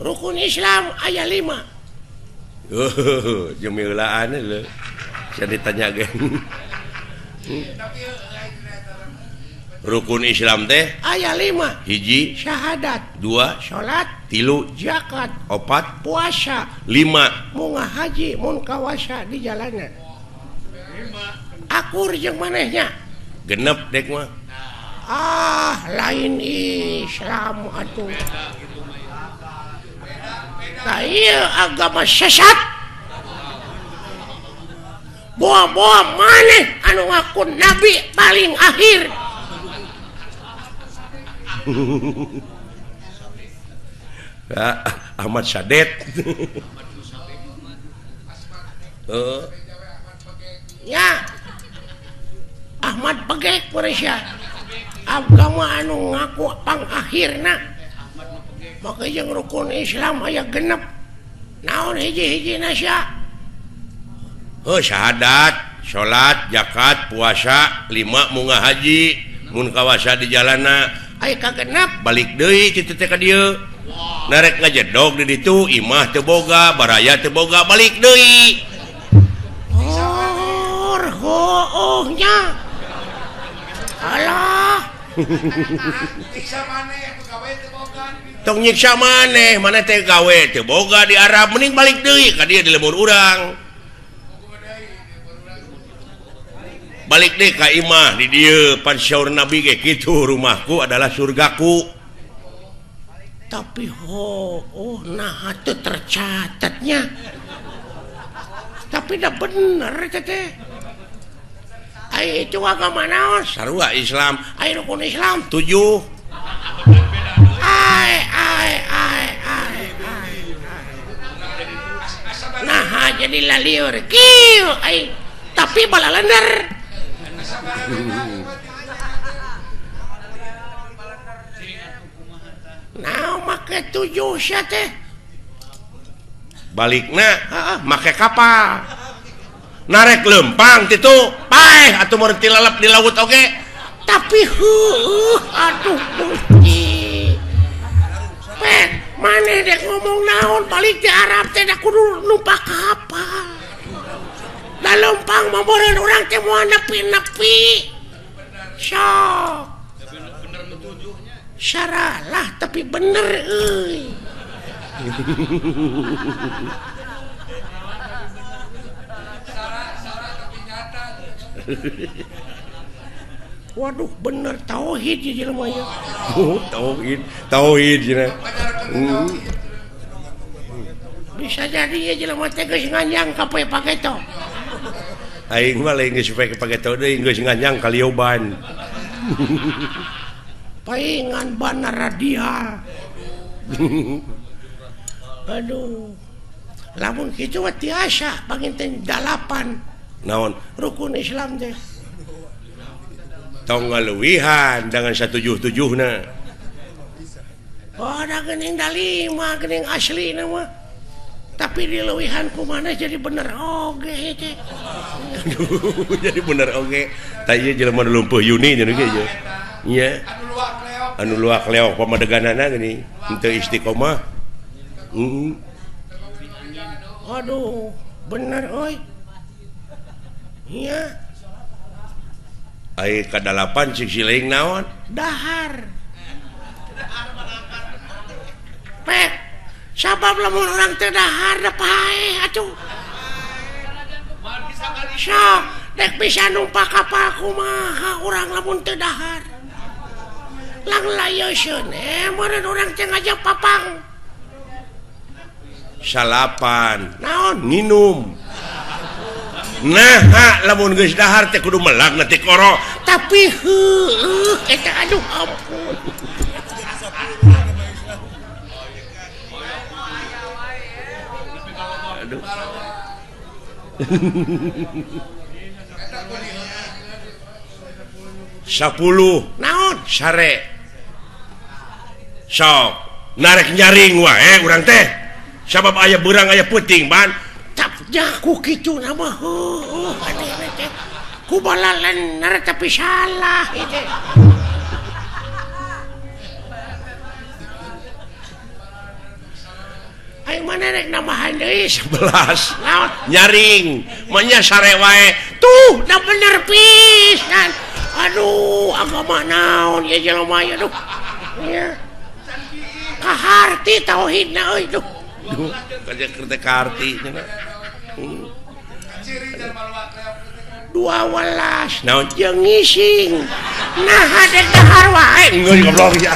Rukun Islam aya 5. Oh, jemilaan lho. Saya ditanya ge. Rukun Islam teh aya 5. Hiji syahadat, 2 salat, 3 zakat, 4 puasa, 5 munga haji mun kawasa di jalanan. Akur jeung manehnya. Genep dek mah. Ah, lain Islam atuh. Nah, ieu agama sesat. Boa-boa maneh anu ngaku nabi paling akhir. Ahmad Sadet. Ya. Ahmad Pegek Malaysia. Agama anu ngaku pangakhirna. Maka jeung rukun Islam aya genep. Naon hiji-hijina sia? Heuh, syahadat, salat, zakat, puasa, 5 munga haji, mun kawasa di jalana. Aya kagenep balik deui kitu teh ka dieu. Narek ngajedog di ditu, imah teu boga, baraya teu boga, balik deui. Oh, hooh nya. Alah. Tong nyiksa maneh, maneh teh gawe teu boga di Arab, mending balik deui ka dieu di lembur urang. Balik deh ka imah di dieu, pan syaur Nabi ge kitu, rumahku adalah surgaku. Tapi oh nah teu tercatatnya. Tapi dah bener teh. Ai itu agama naon? Sarua Islam. Ai rukun Islam 7. Ai ai ai ai. Nah jadi lalieur kieu ai tapi balalender. Nah make 7 sia teh. Balikna heeh make kapal. Narek lempang kitu, paeh atuh mun tilalep di laut oge. Tapi heueuh aduh Gusti. Pek maneh dek ngomong naon balik di Arab teh da kudu numpak kapal. Da lempang mah meureun urang teh moal nepi-nepi. Sok. Saralah tapi bener euy. Waduh bener tauhid ieu jelema ieu. Oh, tauhid, tauhid cenah. Bisa jadi ieu jelema teh geus nganjang ka poe pageto. Aing mah lain geus poe pageto deui geus nganjang ka lioban. Paingan bana radial. Aduh. Lamun kitu mah tiasa panginten 8. Naon? Rukun Islam teh. Tong ngaluwihan dengan 177na. Oh, da geuning da 5 geuning aslina mah. Tapi dileuwihan kumaha jadi bener oge teh. Aduh, jadi bener oge. Tah ieu jelema nu lumpuh Yuni cenah ge ieu. Nya. Anu luak leok pamadeganana geuning henteu istiqomah. Heeh. Aduh, bener euy. Iya. Ai ka-8 cik siling naon? Dahar. Pek. Sabab lamun urang teu dahar da paeh atuh. Sok, dek bisa numpak kapal kumaha urang lamun teu dahar. Lang layoseun meureun urang teh ngajak papang. Salapan. Naon? Nginum. Nah, lamun geus dahar teh kudu melak na tikoro. Tapi heueuh eta aduh ampun. Aduh. 10 naon sare. Sok narek nyaring wae urang teh. Sabab aya beurang aya peuting ban. Ku kitu nama heueuh aneh teh. Ku balalener tapi salah ieu teh. Mana rek nambahan deui? 11. Naon? Nyaring manya sare wae. Tuh, da bener pisan. Aduh, agama naon ya jelema ya, aduh. Ya. Kaharti tauhidna euy, duh. Duh, kaja keur teh kaharti cenah. 12. Naon? Jeung ngising. Nah, dek dahar wae. Geus goblok ya.